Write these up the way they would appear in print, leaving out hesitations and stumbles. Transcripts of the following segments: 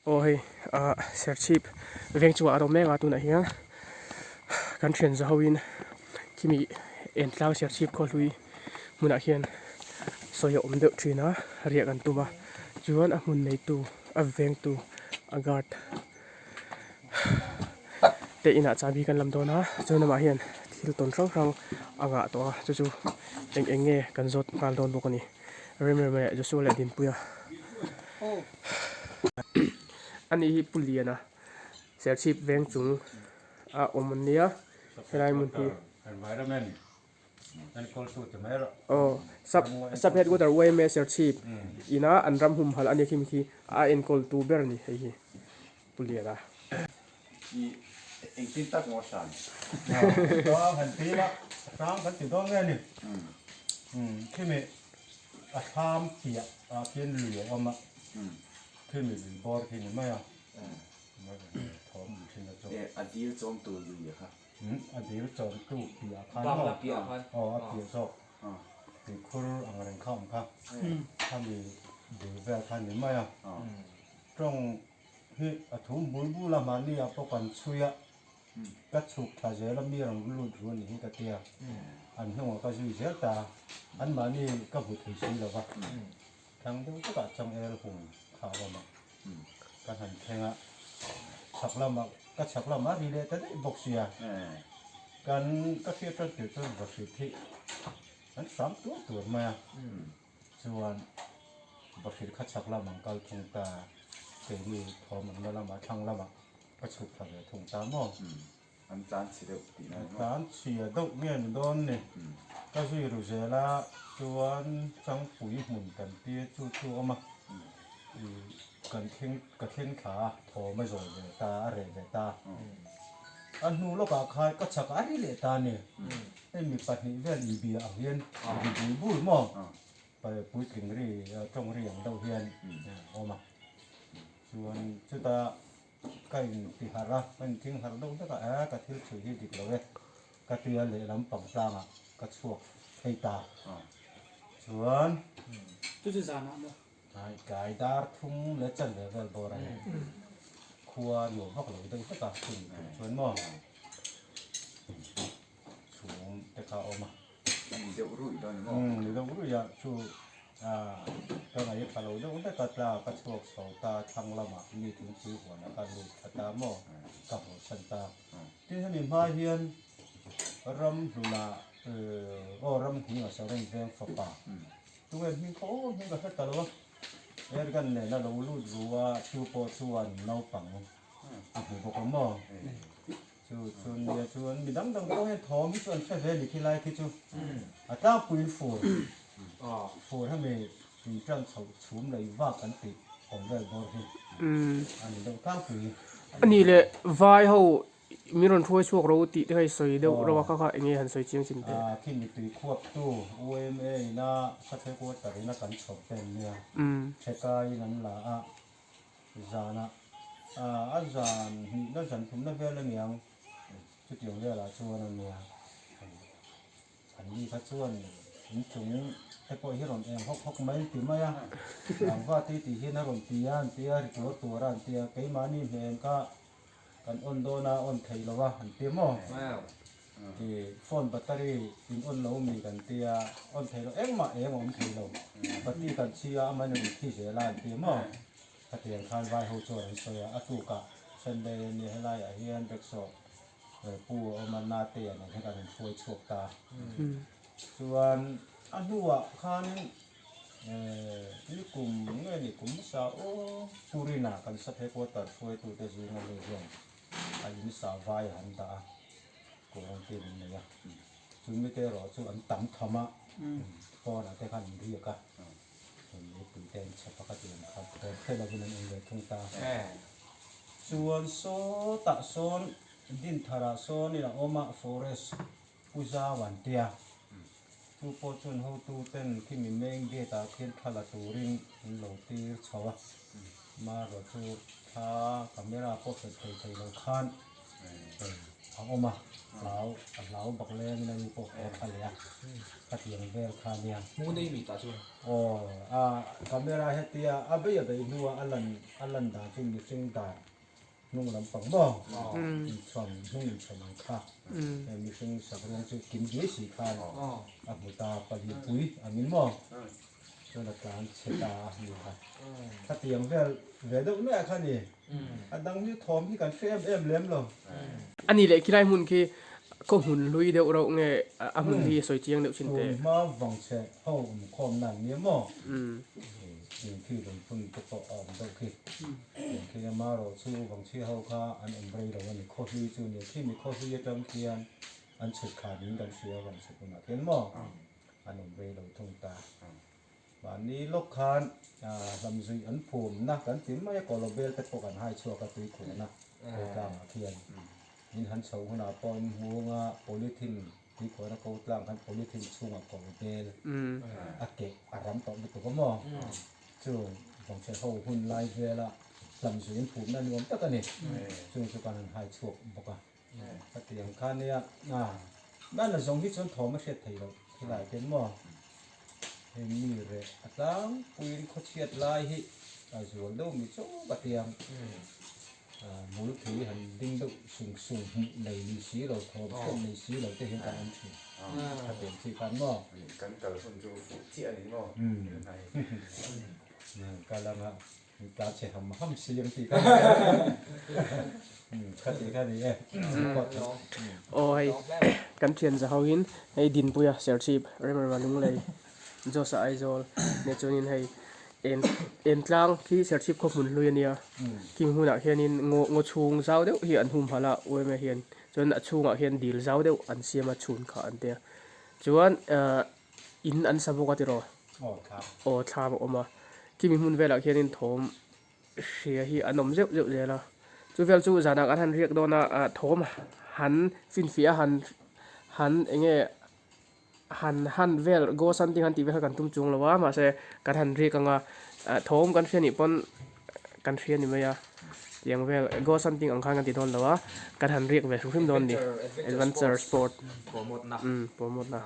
Aw hei ah serchhip veng chungah a rawm mek a tunah hian kan thian za hoin khimi entlang serchhip khawhlui hmunah hian sawi a awm deuh thin a riah kan tum a chuan a hmun neitu a vengtu a guard te inah chahbi kan lam dawn a chuan amah hian thil tawn hrang hrang a ngah tawh a chu chu eng eng nge kan zawt nghal dawn bawk a ni Remrema leh Joshua leh Dinpuia ani hi Pu Liana Serchhip veng chung a awm an nia helai hmun hi aw sub sub headquarter yma Serchhip ina an ram humhalh a nia khi mi khi a enkawl tu ber a ni hei hi Pu Liana. Engtin tak maw hran? Han ti ila hrang kan ti dawn nge ni. Khimi a thlam piah ah khian lui a awm a, khimi lui bawr khi ni mai a, thawm awm thin a chu. A dil chawm tu lui a kha. A dil chawm tu piah ah khan maw? Aw a piah zawk. Tuikhur ang reng kha awm kha. Khami dil vel kha ni mai a. Tawng hi a thum bul bul a mahni ah pawh kan chhui a, ka chhuk thla zel a mi rawn lut ru a nih hi ka tia, an hnungah ka zui zel ta a, an mahni ka hmu thei si lo va, thlang deuh takah changel hung kha a awm a, ka han thleng a, chhak lamah ka chhak lamah a ri leh ta daih bawk sia, kan ka hriat tan tir chuan vahrit hi an hram tuar tuar mai a. Chuan Bahrir kha chhak lam ang kal thung ta, keini thawm awmna lamah thlang lamah ka chhuk thla ve thung ta maw? An tlan chhi deuh tihna ni maw? Tlan chhia deuh nge ni dawn ni. Ka zui ru zel a, chuan Changpui hmun kan tir chu chu a awm a, kan thleng ka thleng thla a, thawm a zawi ve ta, a reh ve ta. A hnu lawkah khan ka chhak a ri leh ta a ni. Hei mi pahnih vel inbia ang hian ri bul bul maw puitling ri tawng ri ang deuh hian a awm a. Chuan chuta ka inti harh a, ka inthing harh deuh vek a, eh ka thil chhui hi dik lo e ka ti a lehlam pang tlangah ka chhuak phei ta. Chuan. Chu chu zanah maw? Tlai dar thum leh chanve vel bawr a ni. Khua nuam vak lo deuh vek a chumi tum chuan maw chhum te kha a awm a. A ni deuh ruih dawn ni maw? Umm ni deuh ruih a chu ka ngaih tha lo deuh vek a tla ka chhuak chho ta thlang lamah mi thingpui huanah ka lut thla ta maw ka haw chhan ta. Tin hemi hma hian ram hlunah aw ram hning a sawn veng fapa Tunge hming kha aw hming ka hre ta lo a, airgun nen a lo lut ru a, chu pawh chuan naupang a hmu bawk a maw? Chu chu nia chuan mi dang dang pawh hian thawm hi chu an hre ve a ni khi lai khi chu a tlangpuiin fur fur hemi tui tan chhoh chhum lei vak kan tih awm vel bawr hi a ni deuh tlangpui. A nih leh vai ho Min rawn hruai chhuak ro tih te kha i sawi deuh reuh a, kha kha eng nge han sawi chiang chin teh? Khi mitui khuaptu UMA ina Sathe Quarter ina kan chhawp te an nia, Thekai in an la a, zanah a zan hnihna zan thumna vel aniang chutiang velah chuan a nia. An ni kha chuan in chung te pawh hi rawn eng hawk hawk mai an ti mai a, Rangva tih tih hian a rawn ti a an ti a, ri tuar tuar a an ti a, keimahni hnen kha kan on dawn a on thei lo a an ti maw? I phone battery in on lo mi kan ti a, on thei lo engmah eng a awm thei lo, bati kan chhi a amahin a rawn thi zel a an ti maw? Khatiang khan vai ho chuan an sawi a, a tukah Sunday a nia helaiah hian rickshaw Pu a awm a, Nate a nen hian kan rawn hruai chhuak ta. Chuan a hnuah khanin ni kum nge ni kum hmasa aw Purina kan sub headquarter hruaitute zinga mi hian a in sa vai a han dah a, quarantine an nei a. Chu mite erawh chu an tam tham a, pawnah te khan an riak a, mipui te an chhe pakhat in an khat thawm hre lovin an awm ve thung ta. Chuan sawtah sawn Dintharah sawn in a awm a, Forest Puja an tia. Chu pawh chuan hotu ten khi mi main gate ah khian thla la turin an lo tir chho a, marawh chu thla camera pawh hret thei thei lo khan hei. a awm a, hlau a hlau bak lengin a ni pawh haw tha leh a, khatiang vel kha nia. Hmu nei mi tah chuan. Aw a camera hetia a bei a bei hnua a lan a lan dan chu mihring dan hnung lampang maw inchhawn hnung inchhawn ang kha hei mihring sak ruang chu kim duai si khan a hmu ta palianpui angin maw chuan a tlan chhe ta a ni kha khatiang vel ve deuh nuaih kha ni a dang hi thawm hi kan hre em em lem lo. A ni leh khilai hmun khi khaw hmun hlui deuh reuh nge a hmun hi sawi chiang deuh chin teh. Tun hma vang chhe ho awmkhawm nan nia maw? Tun khi lungphun te pawh a awm deuh khi. Tun khi amarawh chu vangchhia ho kha an awm rei lo a ni. Khaw hlui chu nia khi mi khaw hlui atang khian an chhut khan in kan hria vangchhe hunah khian maw an awm rei lo thung ta. Mahni lawk khan hlamzuih an phumna kan ti mai a, kawlawbel te pawh kan hai chhuak a tui khuhna ko tlangah khian. In han chhoh hunah pawh in hmunga polythene tui khuhna ko tlang khan polythene chhungah kawlawbel a keh a ram tawh lutuk a maw? Chu vawngchhe ho hun lai vela hlamzuih an phumna ni awm tak a ni. Chung chu kan han hai chhuak bawk a. Khatiang kha nia nana zawng hi chuan thawm a hriat theih loh khilai te maw hei mi reh a tlangpuiin khawchhiat lai hi a zual deuh mi chauh a tiang bul thei han ding deuh sung sung hmuh nei ni si lo thawm hriat nei si lo te hian kan awm thin khatiang chi khan maw kan kal hun chu fuh chiah a ni maw kal anga Ta che ham ham si ang tih kha kha tih kha ni e. Aw hei kan thian za ho in hei Dinpuia Serchhip Remrema Lunglei Josa Aizawl nia chuanin hei en Entlang khi Serchhip khaw hmun hlui ania khing hmunah hianin ngaw ngaw chhung zau deuh hi an humhalh a uaime hian chuan a chhungah hian dil zau deuh an siam a chhun kha an tia chuan ahh In an sa bawk a tiraw? Aw thlam a awm a. Khimi hmun velah khianin thawm hria hi an awm zeuh zeuh zel a. Chu vel chu zanah kan han riak dawn a, ah thawm han finfiah a han han eng nge han han vel ghost hunting han tih vel kha kan tum chuang lo a mahse kan han riak ang a, ah thawm kan hria nih pawn kan hria ni mai a. Tiang vel ghost hunting ang khan kan ti dawn lo a, kan han riak ve hrim hrim dawn a ni. Adventure sport umm promote na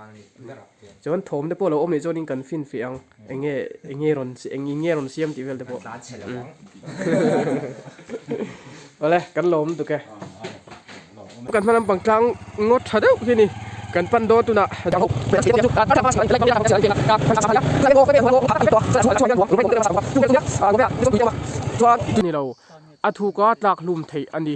chuan thawm te pawh lo awm leh chuanin kan finfiah ang eng nge eng nge rawn eng nge rawn siam tih vel te pawh awle kan lawm lutuk e. Kan hma lampang tlang ngawt tha deuh hi a ni kan pan dawn tunah. Ni lo a thuka tlak hlum theih a ni.